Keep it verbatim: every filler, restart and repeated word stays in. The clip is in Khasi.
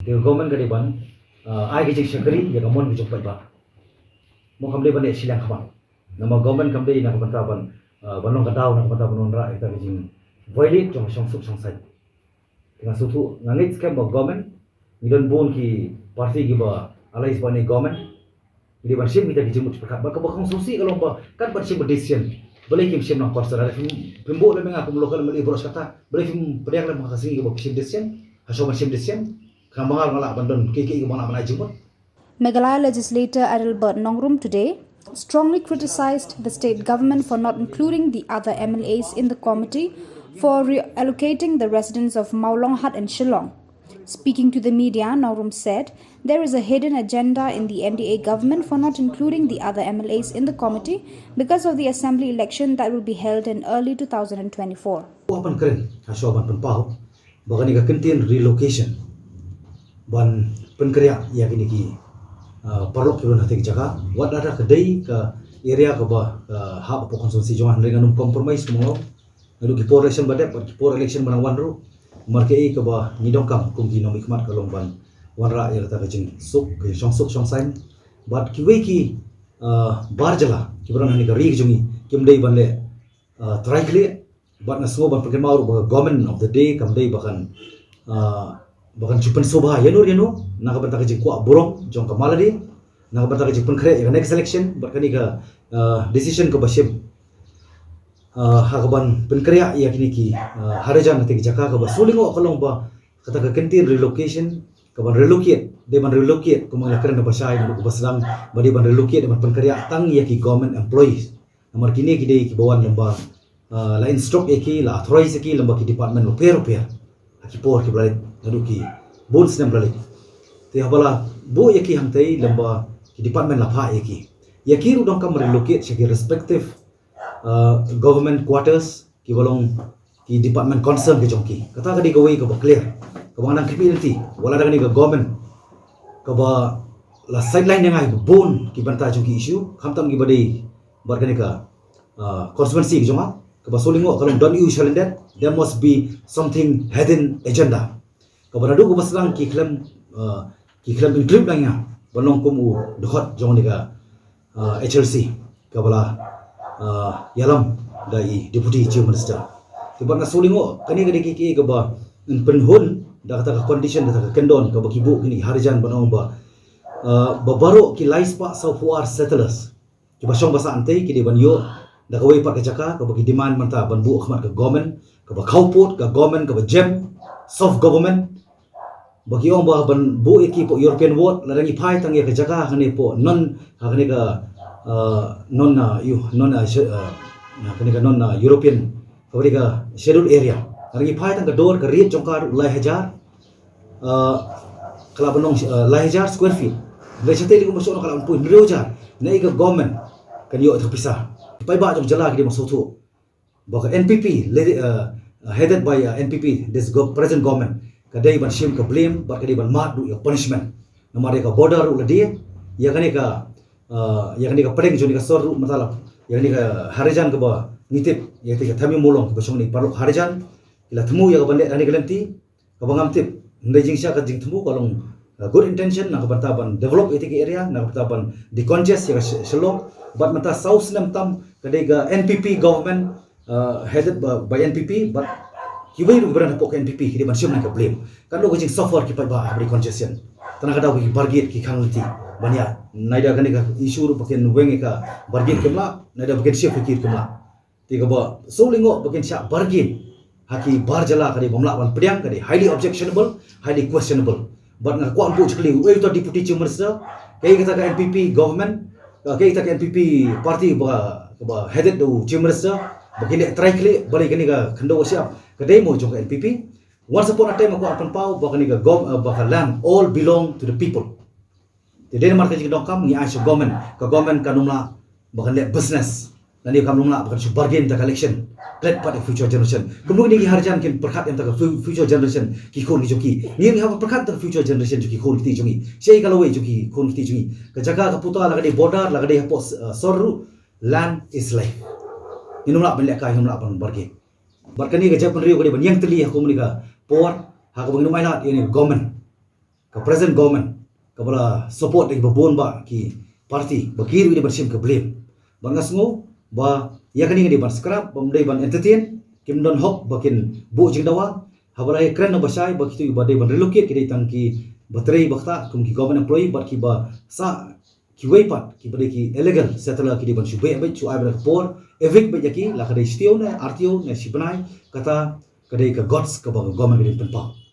Ka government ka dei ban, ah, ai ka jingshakri ïa ka mon ka jong paidbah. Mo kam dei ban leh shiliang khmat. Namar government kam dei na ka bynta ban, ah, ban long ka daw na ka bynta ban wanrah ïa ka jingviolate jong ka shongsuk shongsaiñ. Te nga sngewthuh, nga ngeit skhem ba government, ngi don bun ki party kiba alliance bad ne government. Ngi dei ban shim kita ki jingmut jingpyrkhat bad kaba kongsan shisha ka long ba kat ban shim ba decision, balei kim shim na kongsan, lada phim, phim buh lem ïa nga kum local M L A baroh shi katta, balei phim pdiang lem ha ka sngi kaba phim shim decision? Ha shuwa ban shim decision, khnang ba nga ruh nga lah ban don kiei kiei kaba nga lah ban ai jingmut. Meghalaya legislator Adelbert Nongrum today strongly criticized the state government for not including the other M L As in the committee for reallocating the residents of Mawlonghat and Shillong. Speaking to the media, Nongrum said there is a hidden agenda in the N D A government for not including the other M L As in the committee because of the assembly election that will be held in early two thousand twenty-four. Kwah ban kren, ha shuwa ban pynpaw ba kane ka kyntien relocation ban pynkhreh ïa kine ki, ah, paralok kiba don ha kata ka jaka, wat lada ka dei ka area kaba, ah, hap hapoh constituency jong nga, hynrei ngan ym compromise kumno. Naduh ki por election ba dep bad ki por election ba nang wan ruh, namar kaei kaba ngi donkam kum ki nongmihkhmat ka long ban wanrah ïa kata ka jingsuk, ka shongsuk shongsaiñ. Bad kiwei ki, ah, bar jylla kiba don ha kane ka ri ka jong ngi, kim dei ban leh, ah, trai khlieh. Bad nga sngew ban pynkynmaw ruh ba ka government of the day kam dei ba kan, ah, ba kan shu pynsngewbha ïano ïano na ka bynta ka jingkwah burom jong ka Mawladi, na ka bynta ka jingpynkhreh ïa ka next election, bad kane ka, ah, decision kaba shim, ah, ha kaban pynkhreh ïa kine ki, ah, Harijan na kata ka jaka, kaba sngewlyngngoh ka long ba kata ka kyntien relocation, kaban relocate, dei ban relocate, kumba nga la kren na ba shai naduh kaba sdang, ba dei ban relocate, dei ban pynkhreh tang ïa ki government employees. Namar kine ki dei kiba wan lem ba, ah, la instruct ïa ki, la authorize ïa ki lem bad ki department bapher bapher ha ki por kiba la leit, naduh ki bun snem ba la leit. Te haba la buh ïa ki hangtei lem bad ki department la phah ïa ki, ïa ki ruh donkam relocate sha ki respective, ah, government quarters kiba long ki department concern ki jong ki. Kata ka dei kawei kaba clear, kaba nga nang khmih lynti. Wat la da kane ka government kaba la sideline ïa nga ha bun ki bynta jong ki issue, khamtam kiba dei bad kane ka, ah, constituency ka jong nga, kaba sngewlyngngoh ka long, don't you shall that, there must be something hidden agenda. Kaba naduh kaba sdang ki khlem, ah, ki khlem include lang ïa nga ban long kum u dkhot jong kane ka, ah, H L C kaba la, ah, ïalam da i Deputy Chief Minister. Te bad nga sngewlyngngoh kane ka dei kiei kiei kaba pynhun da kata ka condition, da kata ka kyndon kaba ki buh kine ki Harijan ban ong ba, ah, ba baroh ki lai spah saw phew ar settlers kiba shong ba sah hangtei ki dei ban ïoh da kawei pat ka jaka, kaba ki demand mynta ban buh khmat ka government kaba khawpud, ka government kaba jem, soft government. Ba ki ong ba ban buh ïa ki hapoh European ward, lada ngi phai tang ïa ka jaka ha kane hapoh non, ha kane ka, ah, non, ah, yu, non, ah, sche-, ah, ha kane ka non, ah, European, kaba dei ka schedule area. Lada ngi phai tang ka dor, ka rate jong ka ruh lai hajar, ah, ka lah ban long, ah, lai hajar square feet. Hynrei shatei lei kumba shu ong ka lah ban poi hynriew hajar. Naei ka government kan ïoh ïa ka pisa? Paidbah jong jylla ki dei ban sngewthuh ba ka N P P, led, uh, headed by, uh, N P P, this go-, present government, ka dei ban shim ka blame bad ka dei ban mad ruh ïa ka punishment. Namar ïa ka border ruh la die, ïa kane ka, uh, ïa kane ka pdeng jong kane ka sor ruh mynta la, ïa kane ka Harijan kaba ngi tip, ïa kane ka Thamiu Mawlong, kaba shong ne paralok Harijan, ki la thmu ïa ka ban leh da kane ka lynti, kaba ngam tip. Hynrei jingshisha ka jingthmu ka long, uh, good intention na ka bynta ban develop ïa kata ka area, na ka bynta ban decongest ïa ka Sh-, Shillong. Bad mynta saw snem tam ka dei ka N P P government, uh, headed by, by N P P, bad kiwei ruh kiba don hapoh ka N P P ki dei ban shim na ka blame. Kan long ka jingsuffer ki paidbah ha ka decongestion. Tang na ka daw ki bargate ki khang lynti ban ïaid. Neither kane ka issue ruh ba kin weng ïa ka bargate kim lah, neither ba kin shift ïa ki kim lah. Te kaba sngewlyngngoh ba kin shah bargain ha ki bar jylla ka dei bym lah ban pdiang, ka dei highly objectionable, highly questionable. Bad nga kwah ban buh jingkylli, uei uta Deputy Chief Minister, kaei kata ka N P P government, kaei kata ka N P P party ba, ba headed da u Chief Minister, ba kin leh trai khlieh, balei kane ka khyndew ka shyiap ka dei mo jong ka N P P? Once upon a time nga kwah pynpaw ba kane ka gov-, ba ka land all belong to the people. Te dei namar ka jingdonkam ngi ai sha government, ka government kan ym lah ba kan leh business, lane kan ym lah ba kan shu bargain da ka election, klet pat ïa future generation. Kumno kine ki Harijan kin pyrkhat ïa ka fu-, future generation ki khun ki jong ki? Ngi ngi hap pyrkhat ïa ka future generation jong ki khun ki kti jong ngi. Shaei ka lawei jong ki khun ki kti jong ngi? Ka jaka ka puta, la ka dei border, la ka dei hapoh, uh, sor ruh, land is life. Ngin ym lah ban lehkai, ngin ym lah ban bargain. Bad kane ka jaitbynriew ka dei ban ïeng tylli ha kumne ka por, ha kaba ngin ym ailad ïa kane ka government. ka present government kaba la support da kiba bun bah ki party ba ki ruh ki dei ban shim ka blame. Bad nga sngew ba ïa kane ka dei ban scrap, bym dei ban entertain, kim don hok ba kin buh jingdawa. Haba la ïakren na ba shai ba kito kiba dei ban relocate ki dei tang kiba trei ba ktah kum ki government employee bad kiba sah kiwei pat kiba dei ki illegal settler ki dei ban shu beh beit, shu ai beit ka por, evict beit ïa ki, la ka dei shi taïew ne ar taïew ne shi bnai, kata ka dei ka guts kaba ka government ka dei ban pynpaw.